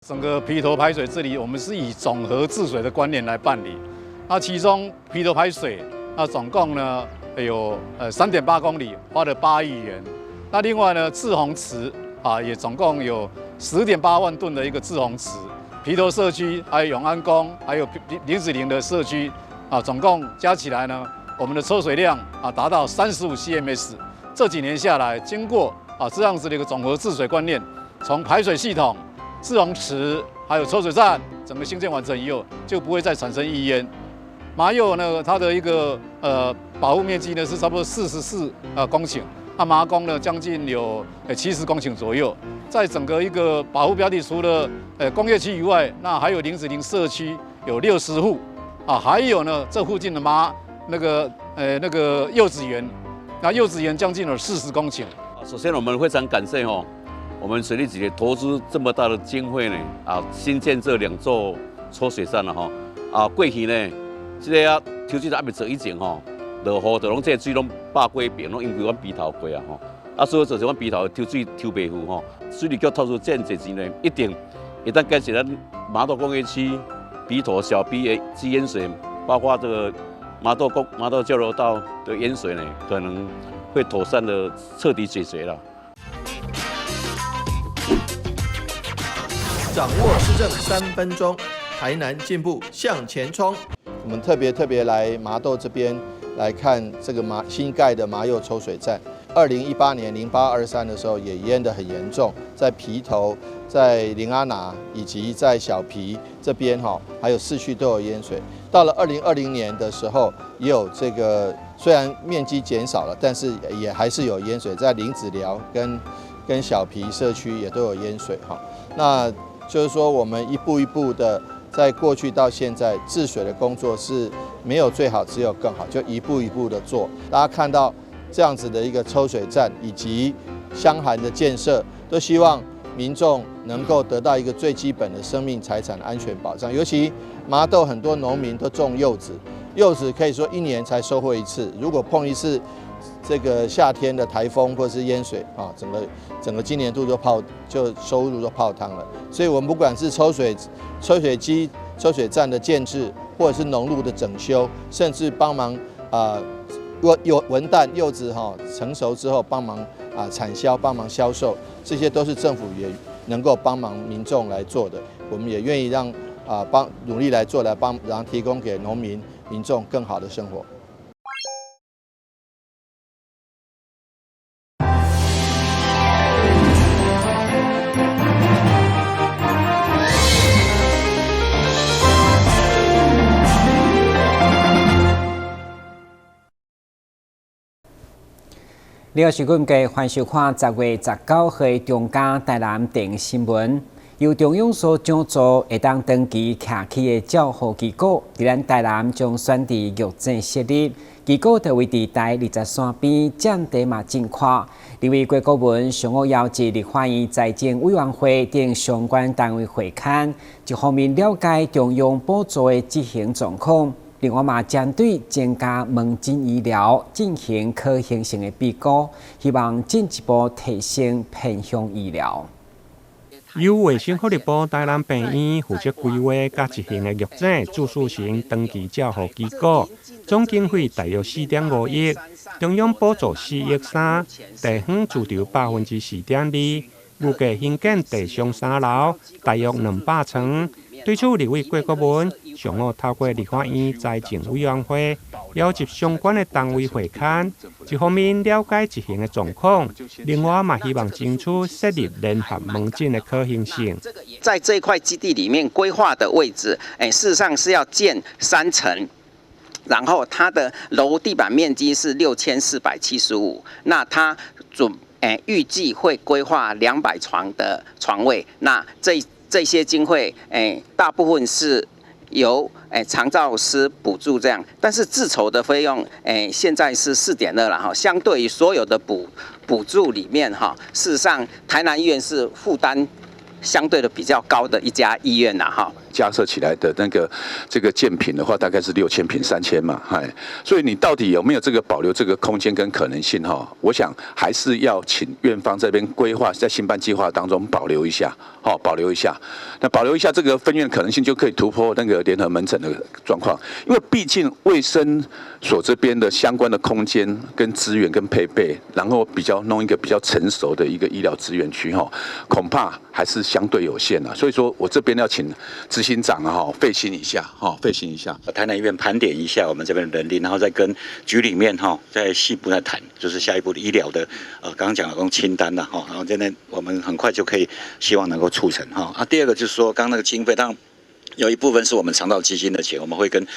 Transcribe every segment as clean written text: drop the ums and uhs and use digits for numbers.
整個埤頭排水治理，我們是以綜合治水的觀念來辦理。那其中埤頭排水，那總共呢有3.8公里，花了8億元。那另外呢，滯洪池啊，也總共有10.8萬噸的一個滯洪池。埤頭社區、還有永安宮、還有林子林的社區啊，總共加起來呢，我們的抽水量啊達到35 CMS。這幾年下來，經過啊這樣子的一個綜合治水觀念，從排水系統、滯洪池還有抽水站整個興建完成以後，就不會再產生溢淹。麻柚呢，它的一個保護面積呢是差不多44公頃，那麻公呢將近有70公頃左右。在整個一個保護標的，除了工業區以外，那還有林子林社區有60戶啊，還有呢這附近的麻那個那個柚子園，那柚子園將近有40公頃。首先，我們非常感謝哦，我們水利局投資這麼大的經費呢，啊，新建這兩座抽水站了哈，啊，過去呢，這个啊抽水站猶未做以前吼，落雨就攏這个水攏百幾平，攏淹規阮埤頭過啊吼，啊，所以造成阮埤頭抽水抽袂赴吼。水利局投資這麼濟錢呢，一定會當解決咱麻豆工業區埤頭小埤的積淹水，包括這個麻豆交流道的淹水呢，可能會妥善的徹底解決了。掌握施政3分鐘，台南進步向前衝。我們特別特別來麻豆這邊來看這個麻新蓋的麻柚抽水站。2018年0823的時候也淹得很嚴重，在埤頭、在林阿拿以及在小埤這邊哈，還有市區都有淹水。到了2020年的時候，也有這個雖然面積減少了，但是也還是有淹水，在林子寮跟小埤社區也都有淹水哈。那就是說，我們一步一步的，在過去到現在治水的工作是沒有最好，只有更好，就一步一步的做。大家看到這樣子的一個抽水站以及箱涵的建設，都希望民眾能夠得到一個最基本的生命財產安全保障。尤其麻豆很多農民都種柚子，柚子可以說一年才收穫一次，如果碰一次這個夏天的颱風或是淹水啊，整個今年度就收入都泡湯了。所以，我們不管是抽水機、抽水站的建置，或者是農路的整修，甚至幫忙啊，有文旦柚子哈成熟之後幫忙啊產銷、幫忙銷售，這些都是政府也能夠幫忙民眾來做的。我們也願意讓啊幫努力來做，來幫然後提供給農民民眾更好的生活。你好，是阮家歡迎收看10月19號中嘉台南電新聞。由中央所獎助會當長期徛起的照護機構，佇咱台南將選佇玉井設立。機構就位佇台23邊，佔地嘛真闊。立委郭國文上午邀集立法院財政委員會等相關單位會勘，一方面了解中央補助的執行狀況。另外嘛，針對增加門診醫療進行可行性的評估，希望進一步提升偏鄉醫療。由衛生福利部台南病院負責規劃佮執行的玉井住宿型長期照護機構，總經費大約4.5億，中央補助4億3，地方自籌4.2%，預計興建地上3樓，大約200床。對此，立委郭國文上午透過立法院財政委員會邀集相關的單位會勘，一方面了解執行的狀況，另外嘛希望爭取設立聯合門診的可行性。在這塊基地裡面規劃的位置，事實上是要建3層，然後它的樓地板面積是6475，那它預計會規劃200床的床位，那這些經費，大部分是由長照司補助這樣，但是自籌的費用，現在是4.2了哈。相對於所有的補助裡面哈，事實上台南醫院是負擔相對的比較高的一家醫院啦，哈。加設起來的那個這個建坪的話，大概是6000坪3000嘛，嗨，所以你到底有沒有這個保留這個空間跟可能性？哈，我想還是要請院方這邊規劃，在興辦計劃當中保留一下，好，保留一下。那保留一下這個分院可能性，就可以突破那個聯合門診的狀況，因為畢竟衛生所這邊的相關的空間跟資源跟配備，然後比較弄一個比較成熟的一個醫療資源區，哈，恐怕還是相對有限的。所以說我這邊要請執行長啊，哈，費心一下，哈，費心一下。台南醫院盤點一下我們這邊的人力，然後再跟局裡面哈，在細部來談，就是下一步的醫療的，剛剛講的講清單啦，哈，然後這邊我們很快就可以希望能夠促成哈。啊，第二個就是說，剛剛那個經費，當然有一部分是我們長照基金的錢，我們會跟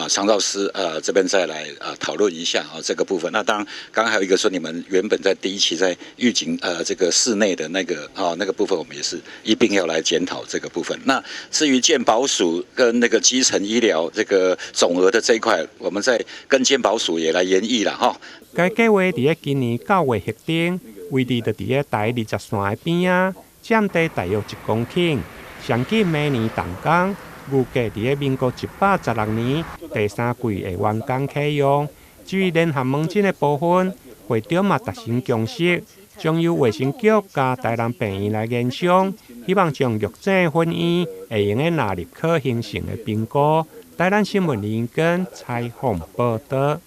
長照司這邊再來討論一下啊這個部分。那當然，剛剛還有一個說你們原本在第一期在預警這個室內的那個啊那個部分，我們也是一併要來檢討這個部分。那至於健保署跟那個基層醫療這個總額的這一塊，我們再跟健保署也來研議啦哈。該計劃佇咧今年9月核定，位置就佇咧台20線的邊仔，佔地大約1公頃，上緊明年動工。預計佇咧民國116年第三季會完工啟用。至於聯合門診的部分，會長嘛達成共識，將由衛生局佮台南病院來研商，希望將玉井分院會用得納入可行性的評估。台南新聞林根採訪報導。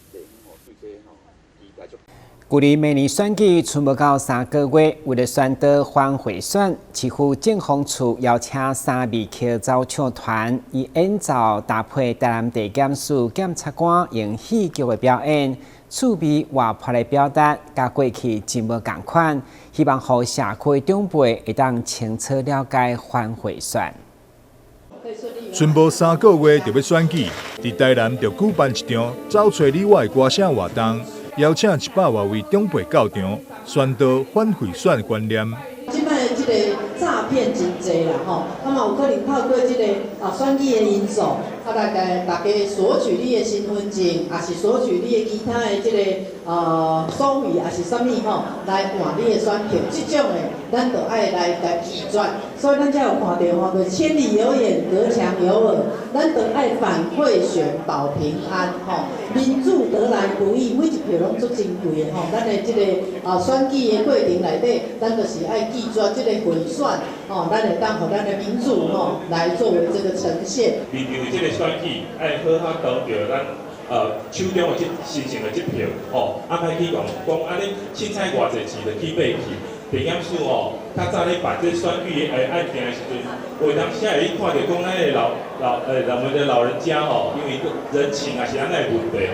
距離明年選舉賰無夠3個月，為了宣導反賄選，市府政風處邀請三味曲走唱團，以演奏搭配台南地檢署檢察官用戲劇的表演，趣味活潑的表達，佮過去真無仝款，希望予社區長輩會當清楚了解反賄選。賰無3個月就欲選舉，佇台南就舉辦一場走揣你我的歌聲活動。邀請100外位長輩到場，宣導反賄選觀念。這擺這个詐騙真濟啦吼，啊嘛有可能透過這个選舉的因素，來共大家索取你的身份證，抑是索取你的其他的這个所謂，抑是啥物吼，來換你的選票，這種的咱就愛來共拒絕。所以咱才有看著吼，就千里有眼，隔牆有耳，咱就愛反賄選保平安吼。民主得來不易，每一票攏足珍貴的吼。咱的這个選舉的過程內底，咱就是愛拒絕這個賄選吼，咱會當予咱的民主吼來作為這個呈現。面對這個選舉，愛好好投著咱手中的這神聖的這票，吼，莫去講講按呢，凊彩偌濟錢就去買去。地檢署吼，較早咧辦這選舉的案件的時陣，有當時會去看著講咱的老老我們的老人家吼，因為人情也是按呢的問題，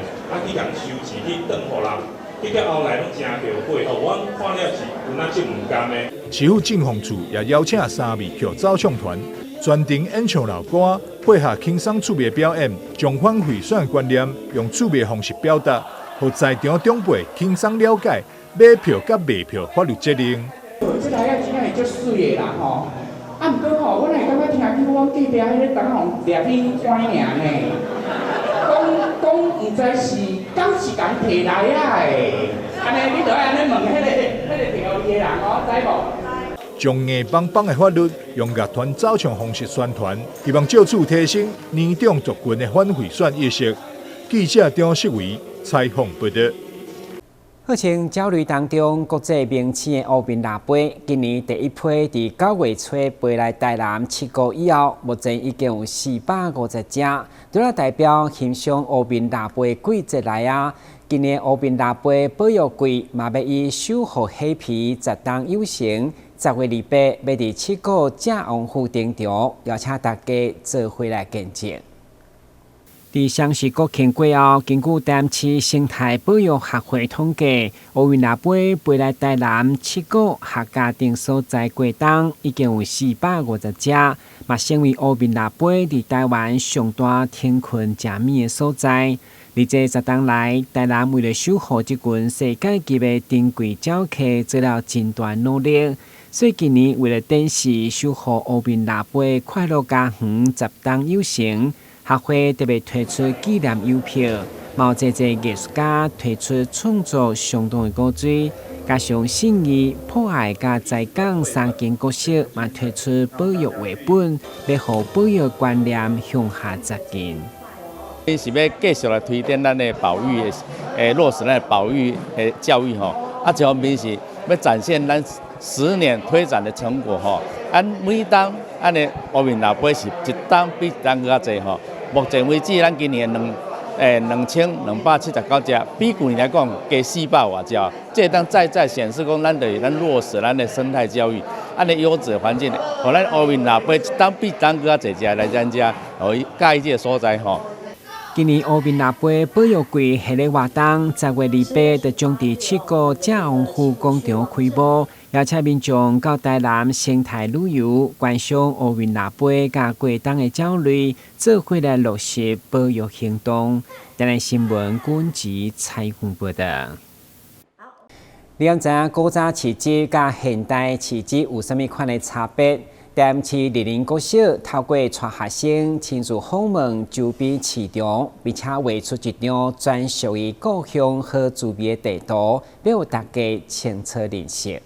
去共收錢去轉予人，結果後來攏誠後悔吼，我看了是有哪足毋甘的。市府政風處也邀請三味曲走唱團，全程演唱老歌，配合輕鬆趣味的表演，將反賄選觀念用趣味方式表達，予在場長輩輕鬆了解買票佮賣票法律責任。這個仔真正是足媠的啦吼，啊，毋過吼，我哪會感覺聽去阮隔壁彼个同行掠去拐爾呢？講講毋知是敢是共提來啊的，按呢你著愛按呢問彼个提予伊的人哦，知無？將硬邦邦的法律用樂團走唱方式宣傳，希望藉此提升年長族群的反賄選意識。記者張世維採訪報導。號稱鳥類當中國際名星的烏面蜊飛，今年第一批佇9月初飛來台南七股以後，目前已經有450隻。除了代表欣賞烏面蜊飛季節來啊！今年烏面蜊飛保育季嘛，欲以守護黑皮十冬有成，10月28欲佇七股鄭王府登場，邀請大家做伙來見證。佇雙十國慶過後，根據台南市生態保育學會統計，烏面蜊飛飛來台南七股客家等所在過冬，已經有450隻，嘛成為烏面蜊飛佇台灣上大停睏食物的所在。而這10冬來，台南為了守護這群世界級的珍貴鳥客，做了真大努力。所以今年為了展示守護烏面蜊飛快樂家園十冬有成，學會特別推出紀念郵票，嘛有濟濟藝術家提出創作相同的古錐，加上信義、博愛佮在港三間國小嘛推出保育繪本，欲予保育觀念向下扎根。是欲繼續來推展咱的保育的，落實咱的保育的教育吼。啊，一方面是欲展現咱10年推展的成果吼。按每冬按呢烏面癟杯是一冬比一冬閣較濟吼。目前為止，咱今年2279隻，比舊年來講加400外隻。這當再再顯示講，咱就是咱落實咱的生態教育，按呢優質的環境，予咱烏面癟杯一冬比一冬閣較濟隻來咱遮，予伊佮意這個所在吼。今年烏面癟杯保育季系列活動，10月28就將佇七股正王府廣場開幕，邀請民眾到台南生態旅遊，觀賞烏面癟杯佮過冬的鳥類，做伙來落實保育行動。台南新聞君子採訪報道。你敢知影古早市集佮現代市集有啥物款的差別？台南市麗林國小透過帶學生親自訪問周邊市場，並且畫出一張專屬於故鄉好滋味的地圖，欲予大家清楚認識。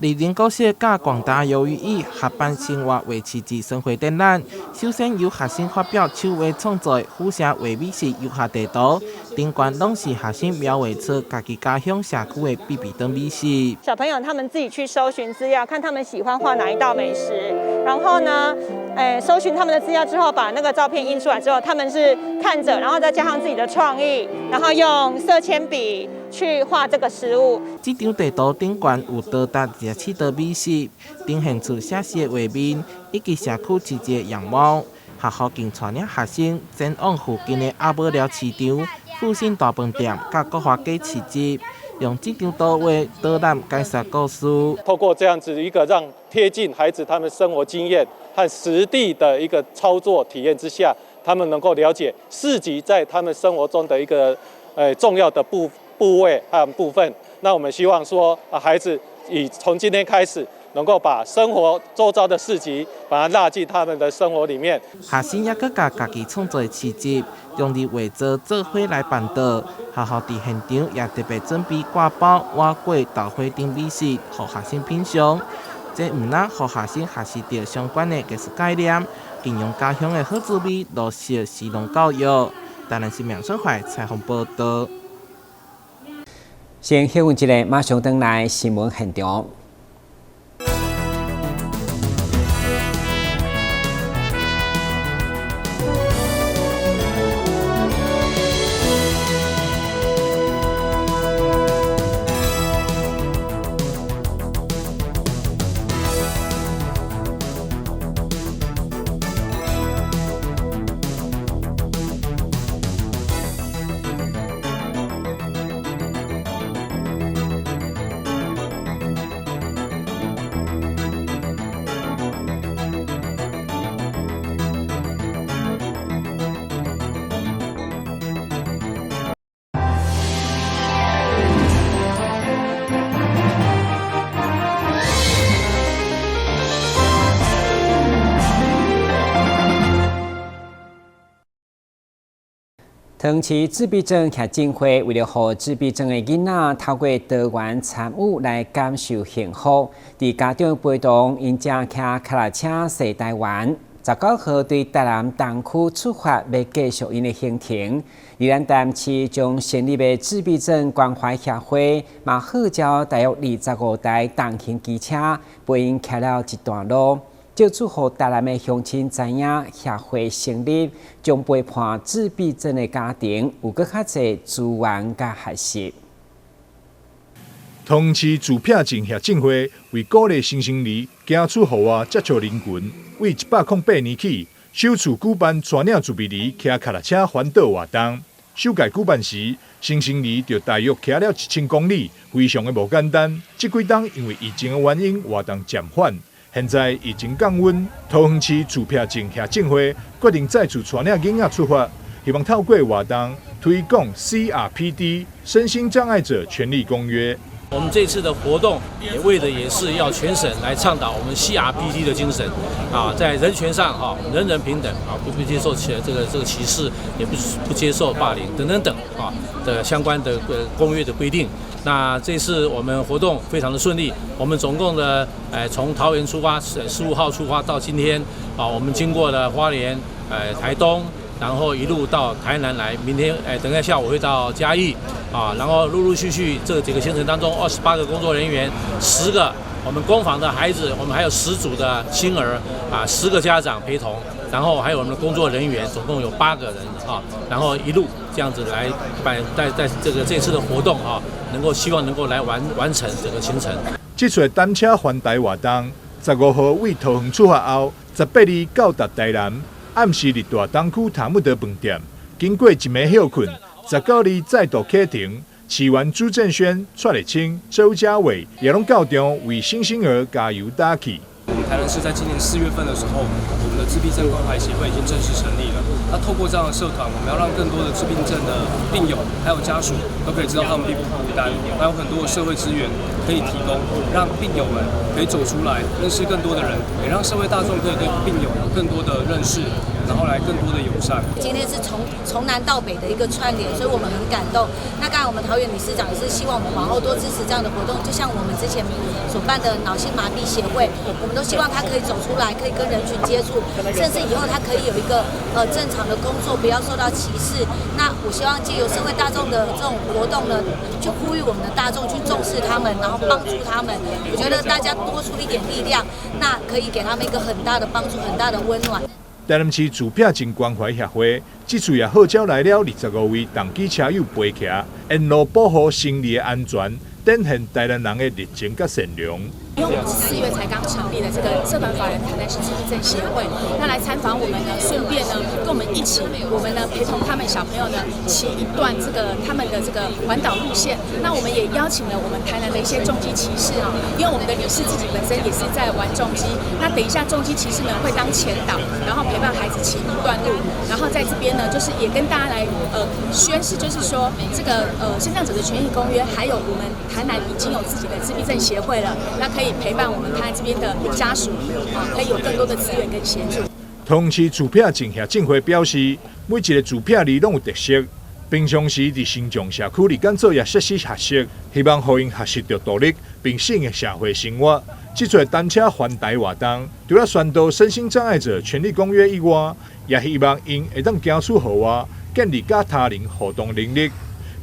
麗林國小佮廣大魷魚椅合辦生活畫市集巡迴展覽，首先由學生發表手畫創作府城畫美食遊學地圖，頂懸攏是學生描畫出家己家鄉社區的必比登美食。小朋友他們自己去搜尋資料，看他們喜歡畫哪一道美食，然後呢，搜尋他們的資料之後，把那個照片印出來之後，他們是看著，然後再加上自己的創意，然後用色鉛筆去畫這個食物。這張地圖頂懸有多達27道美食，呈現出寫實的畫面以及社區市集的樣貌。學校更帶領學生前往附近的阿寶寮市場、復興大飯店、佮國華街市集，用這張圖畫導覽解說故事。透過這樣子一個讓貼近孩子他們生活經驗和實地的一個操作體驗之下，他們能夠了解市集在他們生活中的一個重要的部位和部分。那我們希望說，孩子以從今天開始，能夠把生活周遭的市集，把它納進他們的生活裡面。學生也閣共家己創作市集，用佇畫作做伙來辦桌。學校佇現場也特別準備掛包、碗粿、豆花等美食，予學生品嘗。這毋但予學生學習著相關的藝術概念，更用家鄉的好滋味落實食農教育。台南市民孫懷採訪報道。先休困一下，馬上轉來新聞現場。桃園市自閉症協進會為了予自閉症的囡仔透過多元參與來感受幸福，佇家長陪同𪜶遮騎跤踏車踅台灣。19號對台南東區出發，欲繼續𪜶的行程。而咱台南市將成立的自閉症關懷協會，嘛號召大約25台重型機車陪𪜶騎了一段路。借此予台南的鄉親知影協會成立，將陪伴自閉症的家庭有閣較濟資源佮學習。桃園市自閉症協進會為鼓勵新生兒行出戶外接觸人群，為108年起首次舉辦帶領自閉兒騎跤踏車環島活動。首屆舉辦時，新生兒就大約騎了1000公里，非常的無簡單。這幾冬因為疫情的原因，活動暫緩。現在疫情降溫，桃園市自閉症協進會決定再次帶領囡仔出發，希望透過活動推廣 CRPD 身心障礙者權利公約。我們這次的活動也為的也是要全省來倡導我們 CRPD 的精神，啊，在人權上哈，人人平等啊，不接受這個歧視，也不接受霸凌等等等啊的相關的公約的規定。那這次我們活動非常的順利，我們總共的從桃園出發，15號出發到今天啊，我們經過了花蓮、台東，然後一路到台南來，明天等下下午會到嘉義啊，然後陸陸續續這幾個行程當中，28個工作人員，10個我們工坊的孩子，我們還有10組的嬰兒啊，10個家長陪同，然後還有我們的工作人員，總共有8個人啊，然後一路這樣子來辦，在這次的活動啊，能夠希望能夠來完成整個行程。這次單車環台活動，15號為桃園出發後，18日到達台南，暗時佇大東區塔木德飯店，經過一暝歇睏，19日再度啟程。市員朱正軒、蔡麗清、周家偉也攏到場為新生兒加油打氣。我們台南市在今年4月份的時候，我們的自閉症關懷協會已經正式成立了。那透過這樣的社團，我們要讓更多的自閉症的病友還有家屬都可以知道他們並不孤單，還有很多的社會資源可以提供，讓病友們可以走出來，認識更多的人，也讓社會大眾可以對病友有更多的認識，然後來更多的友善。今天是從南到北的一個串聯，所以我們很感動。那剛才我們桃園理事長也是希望我們往後多支持這樣的活動，就像我們之前所辦的腦性麻痹協會，我們都希望他可以走出來，可以跟人群接觸，甚至以後他可以有一個正常的工作，不要受到歧視。那我希望借由社會大眾的這種活動呢，去呼籲我們的大眾去重視他們，然後幫助他們。我覺得大家多出一點力量，那可以給他們一個很大的幫助，很大的溫暖。台南市自閉症關懷協會這次也號召來了25位重機車友陪騎，沿路保護行李的安全，展現台南人的熱情佮善良。因為我們是4月才剛成立的這個社團法人台南市自閉症協會，那來參訪我們呢，順便呢跟我們一起，我們呢陪同他們小朋友呢騎一段這個他們的這個環島路線。那我們也邀請了我們台南的一些重機騎士啊，因為我們的理事自己本身也是在玩重機，那等一下重機騎士們會當前導，然後陪伴孩子騎一段路，然後在這邊呢，就是也跟大家來宣示，就是說這個身障者的權益公約，還有我們台南已經有自己的自閉症協會了，那可以陪伴我們台南這邊的家屬啊，可以有更多的資源跟協助。同時，自閉症協進會表示，每一個自閉兒攏有特色，平常時佇新疆社區裡間作業設施學習，希望予𪜶學習著獨立並適應社會生活。這次單車環台活動，除了宣導身心障礙者權利公約以外，也希望𪜶會當走出戶外，建立佮他人互動能力。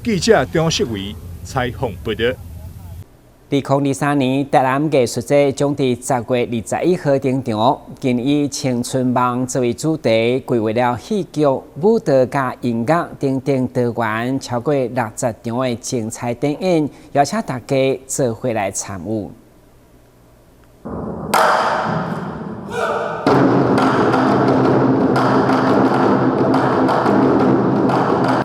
記者張世偉採訪報導。2023年台南藝術節將佇10月21號登場，謹以青春夢作為主題，規劃了戲劇、舞蹈佮音樂等等多元超過60場的精彩展演，邀請大家做伙來參與。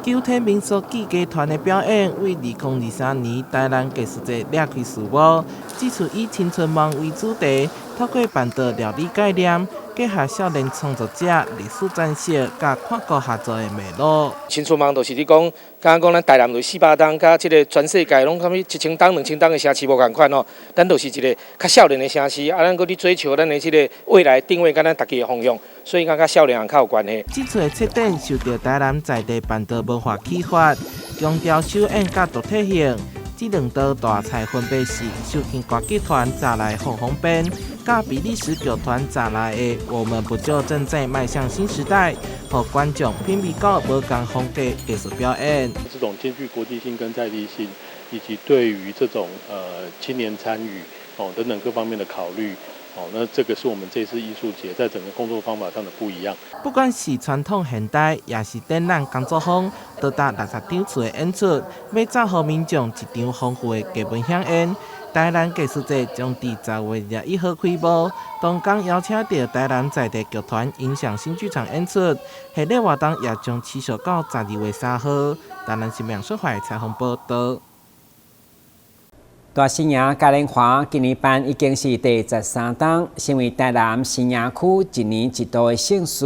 九天民俗技藝團的表演，為2023年台南藝術節拉開序幕。這次以青春夢為主題，透過辦桌料理概念，結合少年創作者歷史展示，佮跨國合作的脈絡。青春夢就是咧講，敢若講咱台南就是400棟，佮這個全世界攏啥物1000棟、2000棟的城市無仝款吼。咱就是一個較少年的城市，啊，咱閣咧追求咱的這個未來定位，佮咱家己的方向，所以講佮少年人較有關係。這次的策展受著台南在地辦桌文化啟發，強調手演佮獨特性。這兩道大菜分別是秀琴歌劇團帶來放風鞭，佮比利時劇團帶來的《我們不就正在邁向新時代》，予觀眾品味到無仝風格藝術表演。這種兼具國際性跟在地性，以及對於這種青年參與哦等等各方面的考慮。哦，那這個是我們這次藝術節在整個工作方法上的不一樣。不管是傳統現代，也是展覽工作坊，多達60場次的演出，欲送予民眾一場豐富的藝文饗宴。台南藝術節將佇10月21號開幕，當天邀請著台南在地劇團影響新劇場演出，系列活動也將持續到12月3號。台南新聞蘇懷採訪報導。大新營嘉年華今年辦已經是第13冬，成為台南新營區一年一度的盛事。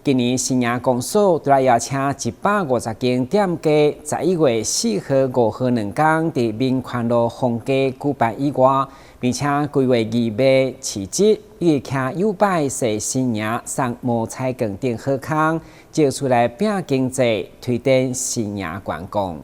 今年新營公所除了邀請150間店家，11月4號、5號兩工佇民權路逢街舉辦以外，並且規劃義賣市集，以及騎YouBike踅新營送摸彩券等好康，借此來拼經濟，推展新營觀光。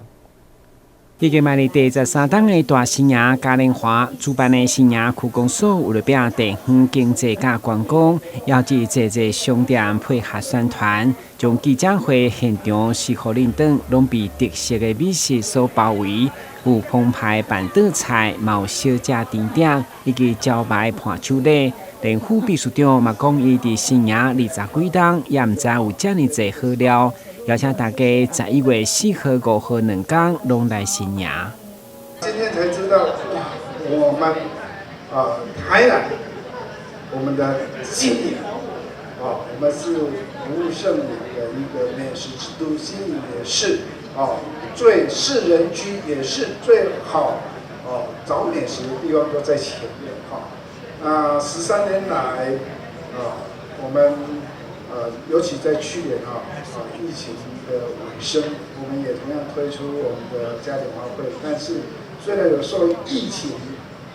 已經邁入第13冬的大新營嘉年華，主辦的新營區公所為了拼地方經濟佮觀光，邀集濟濟商店配合宣傳，將記者會現場、四合院等攏被特色的美食所包圍，有澎湃辦桌菜，嘛有小食甜點，以及招牌伴手禮。連副秘書長嘛講，伊佇新營20幾冬，也毋知有遮爾濟好料。邀請大家11月4號、5號兩工攏來新營。今天才知道，哇，我們啊台南，我們的新營啊，我們是不勝名的一個美食之都，新營也是啊最適人居，也是最好哦找美食的地方都在前面哈。那13年來啊，我們尤其在去年啊疫情的尾聲，我們也同樣推出我們的嘉年華會。但是雖然有受疫情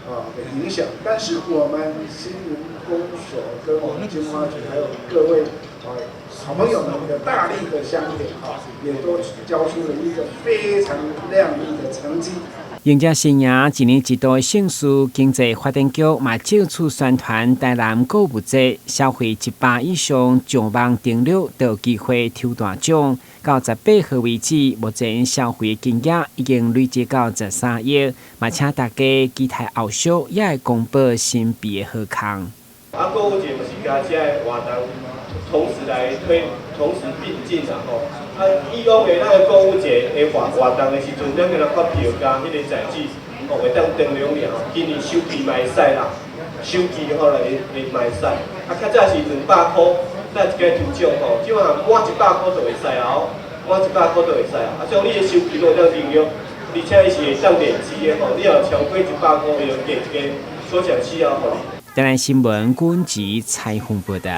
啊的影響，但是我們新營公所跟我們經發局還有各位啊好朋友們的大力的相挺啊，也都交出了一個非常亮麗的成績。迎接新營一年一度的盛事，經濟發展局嘛借此宣傳台南購物節，消費100以上上網登錄就有機會抽大獎。到18號為止，目前消費金額已經累積到13億，嘛請大家期待後續也會公布新幣的好康。啊，購物節嘛是佮這个活動同時來推，同時並進啦吼。啊，以往的咱个購物節的活動的時陣，咱敢若發票佮彼個載具，哦，會當登錄爾吼。今年手機嘛會使啦，手機吼來會嘛會使。啊，較早是200箍，咱一个抽獎吼，這馬滿100箍就會使啊，滿100箍就會使啊。啊，像你的手機攏會當登錄，而且伊是會當累積的吼，你若超過100箍，伊就加一个抽獎器啊，予你。台南新聞軍籍採訪報道。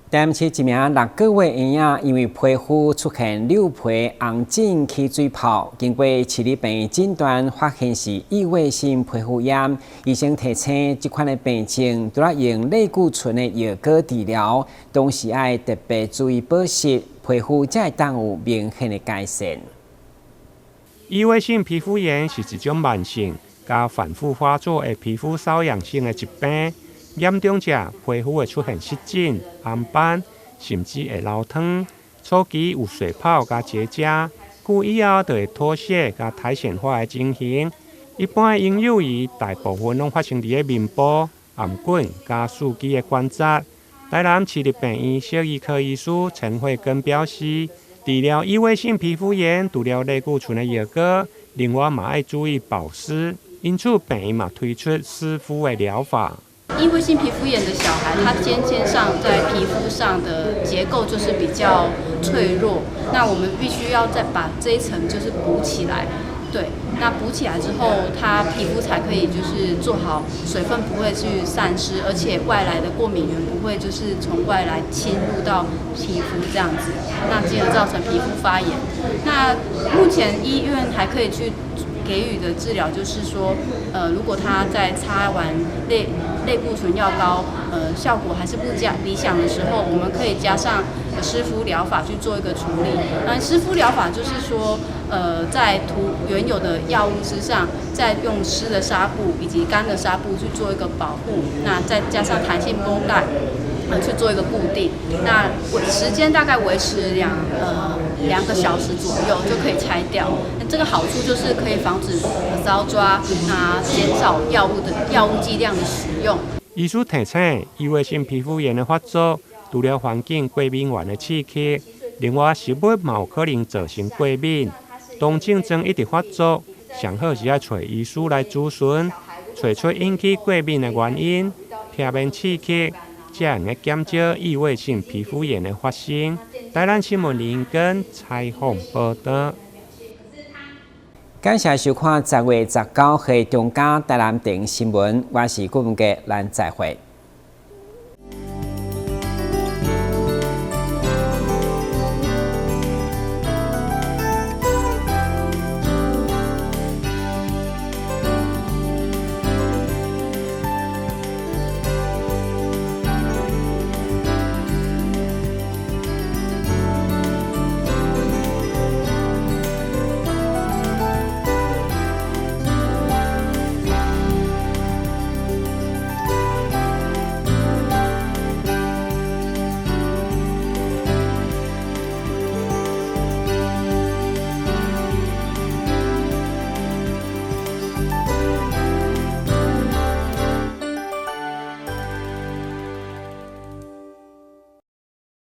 台南市一名6個月嬰仔，因為皮膚出現瘤皮、紅疹、起水泡，經過市立病院診斷，發現是異位性皮膚炎。醫生提醒，這款的病症除了用類固醇的藥膏治療，同時愛特別注意保濕，皮膚才會當有明顯的改善。異位性皮膚炎是一種慢性佮反覆發作的皮膚瘙癢性的疾病。嚴重者皮膚會出現濕疹、紅斑，甚至會流湯。初期有水泡佮結痂，久以後就會脫屑佮苔蘚化的情形。一般的嬰幼兒大部分攏發生佇咧面部、頷頸佮四肢的關節。台南市立病院小兒科醫師陳慧根表示，治療異位性皮膚炎，除了類固醇的藥膏，另外嘛愛注意保濕。因此，病院嘛推出濕敷的療法。異位性皮膚炎的小孩，他先天上在皮膚上的結構就是比較脆弱，那我們必須要再把這一層就是補起來，對，那補起來之後，他皮膚才可以就是做好水分不會去散失，而且外來的過敏原不會就是從外來侵入到皮膚這樣子，那進而造成皮膚發炎。那目前醫院還可以去給予的治療就是說，如果他在擦完類固醇藥膏，效果還是不佳理想的時候，我們可以加上濕敷療法去做一個處理。那濕敷療法就是說，在塗原有的藥物之上，再用濕的紗布以及乾的紗布去做一個保護，那再加上彈性繃帶，去做一個固定。那時間大概維持2個小時左右就可以拆掉。那這個好處就是可以防止搔抓，那減少藥物劑量的使用。醫師提醒，異位性皮膚炎的發作，除了環境過敏原的刺激，另外食物嘛有可能造成過敏。當症狀一直發作，上好是愛揣醫師來諮詢，揣出引起過敏的原因，避免刺激，才會減少異位性皮膚炎的發生。台南新聞林根採訪報道。感謝收看10月19號中嘉台南電新聞，我是顧文傑，咱再會。